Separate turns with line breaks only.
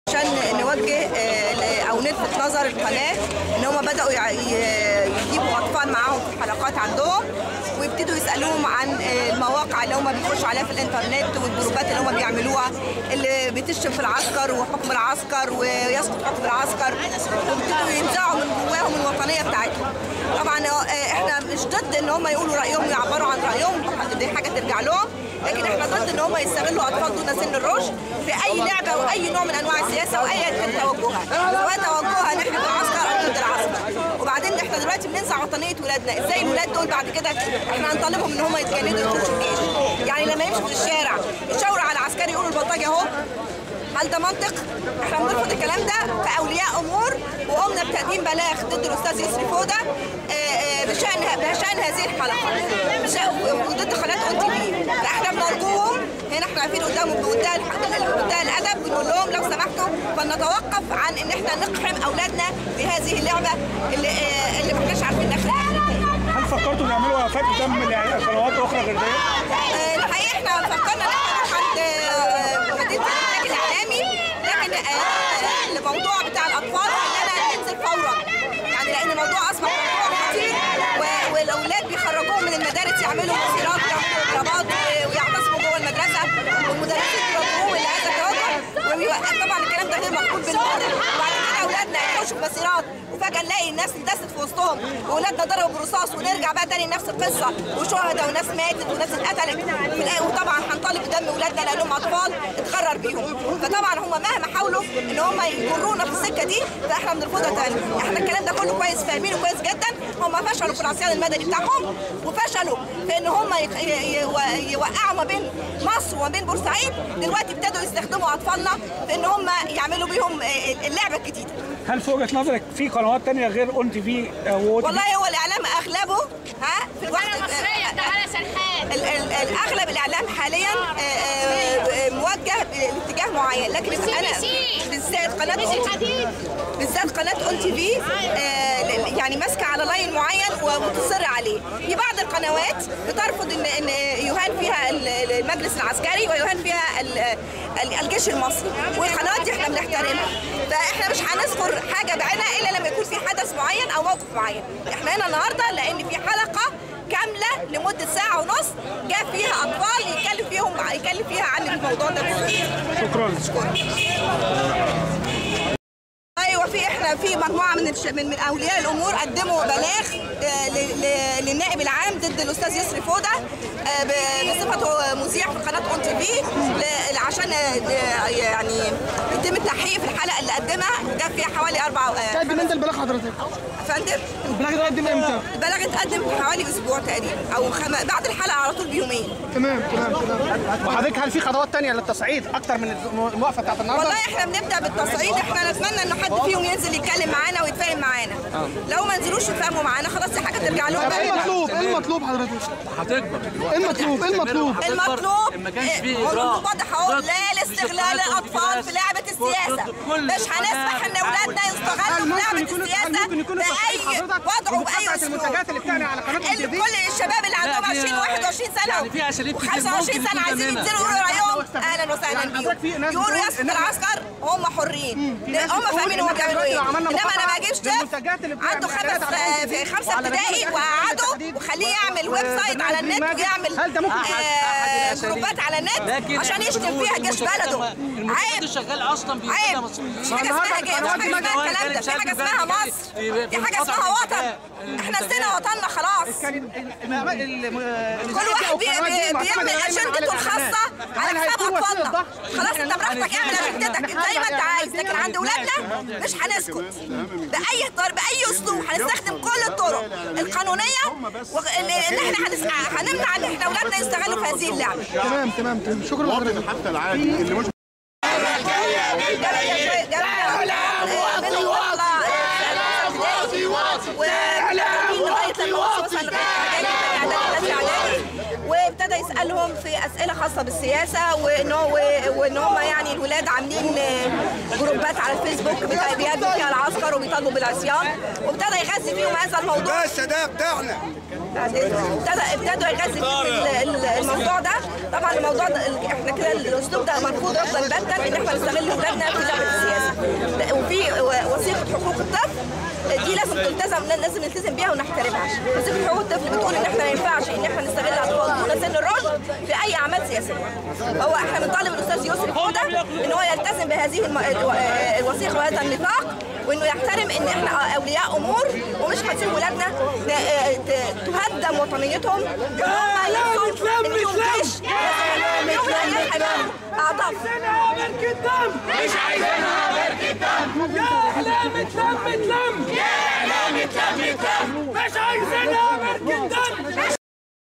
عشان نوجه او نلفت نظر القناة ان هم بداوا يجيبوا اطفال معاهم في الحلقات عندهم، ويبتدوا يسالوهم عن المواقع اللي هم بيخشوا عليها في الانترنت والجروبات اللي هم بيعملوها اللي بتشتم في العسكر وحكم العسكر ويسقط حكم العسكر، وابتدوا ينزعوا من جواهم الوطنية بتاعتهم. طبعا احنا مش ضد ان هم يقولوا رايهم ويعبروا عن رايهم، دي حاجة ترجع لهم، لكن احنا ضد ان هم يستغلوا اطفال دون سن الرشد في اي لعبه واي نوع من انواع السياسة واي كان توجهها، سواء توجهها ناحية العسكر او ضد العسكر. وبعدين احنا دلوقتي بننزع وطنية ولادنا، ازاي الولاد دول بعد كده احنا هنطالبهم ان هم يتجندوا ويخشوا الجيش؟ يعني لما يمشوا في الشارع يشاوروا على العسكري يقولوا البلطجي اهو، هل ده منطق؟ احنا بنرفض الكلام ده كأولياء امور، وقمنا بتقديم بلاغ ضد الاستاذ يسري فوده بشأن هذه الحلقة وضد قناة ON TV. فاحنا بنرجوهم هنا، احنا واقفين قدامهم بمنتهى الادب، بنقول لهم لو سمحتوا فلنتوقف عن ان احنا نقحم اولادنا في هذه اللعبة اللي ما احناش عارفين ناخدها.
هل فكرتوا تعملوا وقفات قدام قنوات اخرى غير دي؟
الحقيقة احنا فكرنا ان احنا نروح عند مدينة الانتاج الاعلامي، لكن الموضوع بتاع الاطفال خلانا ننزل فورا، يعني لان الموضوع اصبح موضوع خطير، والاولاد بيخرجوهم من المدارس يعملوا مسيرات ويعملوا اضرابات ويعتصموا جوه المدرسة، والمدرسين بيوجهوهم لهذا التوجه، طبعا الكلام ده غير مقبول بالمرة. وبعد كده اولادنا يخشوا في مسيرات وفجاة نلاقي الناس اندست في وسطهم واولادنا ضربوا برصاص، ونرجع بقى تاني لنفس القصة، وشهداء وناس ماتت وناس اتقتلت، وطبعا هنطالب بدم اولادنا لانهم اطفال اتغرر بيهم. فطبعا هم مهما حاولوا ان هم يجرونا في السكة دي فاحنا بنرفضها تاني. احنا الكلام ده كله كويس فاهمينه كويس جدا. هم فشلوا في العصيان المدني بتاعهم، وفشلوا في ان هم يوقعوا ما بين مصر وما بين بورسعيد. دلوقتي ابتدوا يستخدموا اطفالنا في ان هم يعملوا بيهم اللعبة الجديدة.
هل في وجهه نظرك في قنوات ثانية غير ON TV؟
والله هو الاعلام اغلبه في الوقت اغلب الاعلام حاليا موجه باتجاه معين، لكن انا بالذات قناة بالذات قناة ON TV يعني ماسكه على line معين ومتصره عليه. في بعض القنوات بترفض ان يهان فيها المجلس العسكري ويهان فيها الجيش المصري، والقنوات دي احنا بنحترمها، فاحنا مش هنذكر حاجة بعينها الا لما يكون في حدث معين او موقف معين. احنا هنا النهارده لان في حلقة كاملة لمدة ساعة ونص جاء فيها اطفال يتكلم فيها عن الموضوع ده.
شكرا.
شكرا. ايوه، في احنا في مجموعة من اولياء الامور قدموا بلاغ للنائب العام ضد الاستاذ يسري فوده بصفته مذيع في قناة ON TV، عشان يعني يتم التحقيق في الحلقة اللي قدمها، وجاب فيها حوالي 4.
تقدم انت البلاغ حضرتك؟
فندم
البلاغ ده قدم امتى؟
البلاغ اتقدم حوالي اسبوع تقريبا او بعد الحلقة على طول بيومين.
تمام تمام تمام.
وحضرتك هل في خطوات ثانية للتصعيد اكتر من الموقفه بتاعت النهارده؟
والله احنا بنبدا بالتصعيد، احنا نتمنى ان حد فيهم ينزل يتكلم معانا ويتفاهم معانا. لو ما نزلوش يتفاهموا معانا خلاص دي حاجة ترجع لهم.
ايه المطلوب؟ ايه المطلوب حضرتك؟
هتكبر.
ايه المطلوب؟ ايه المطلوب؟
المطلوب
ما كانش فيه اجراء
واضح اهو، لا لاستغلال الاطفال في لعبه السياسة. مش هنسمح ان اولادنا يستغلوا في لعبه السياسة باي وضع وباي اسلوب.
المنتجات اللي بتعني على قناة
كل الشباب اللي عندهم 20 21 سنة و25 سنة عايزين ينزلوا يقولوا رايهم، اهلا وسهلا بيهم. يقولوا يسقط العسكر، هم حرين، هم فاهمين هم بيعملوا ايه. انما انا ما اجيبش طفل عنده 5 ابتدائي واقعده وخليه يعمل website على النت ويعمل جروبات على النت عشان يشتم فيها جيش بلده. عيب،
شغال اصلا.
عيب، مش حاجة اسمها جيش، مش حاجة اسمها الكلام ده، في حاجة اسمها مصر، في حاجة اسمها وطن. احنا نسينا وطننا خلاص. كل واحد بيعمل اجندته الخاصة على حساب اطفالنا. خلاص انت براحتك اعمل اجندتك زي ما انت عايز، لكن عند اولادنا مش هنسكت باي طريقه باي اسلوب. هنستخدم كل الطرق القانونية ان احنا هنمنع ان احنا اولادنا يستغلوا في هذه اللعبة.
تمام تمام تمام. شكرا لحضرتك.
حتى العادي اللي مش
وابتدى يسألوا يسالهم في اسئلة خاصة بالسياسة، وان هم يعني الولاد عاملين جروبات على الفيسبوك بيهاجموا فيها العسكر وبيطالبوا بالعصيان، وابتدى يغذي فيهم هذا الموضوع.
بس ده بتاعنا.
ابتدوا يغذي فيهم الموضوع ده. طبعا الموضوع ده احنا كده الاسلوب ده مرفوض رفضا باتا، ان احنا نستغل اولادنا في لعبه السياسة. وفي وثيقة حقوق الطفل دي لازم تلتزم، لازم نلتزم بيها ونحترمها. وثيقة حقوق الطفل بتقول ان احنا ما ينفعش ان احنا نستغل اطفال دون سن الرشد في اي اعمال سياسية. هو احنا بنطالب الاستاذ يسري فوده ان هو يلتزم بهذه الوثيقة وهذا النطاق، وانه يحترم ان احنا اولياء امور ومش هنسيب ولادنا تهدم وطنيتهم. هم يحسوا ان فيهم جيش يوم من الايام هيبقوا اعطاف.
مش عايزينها بركة دم. يا اعلام اتلم اتلم، يا اعلام اتلم اتلم، مش عايزينها بركة دم.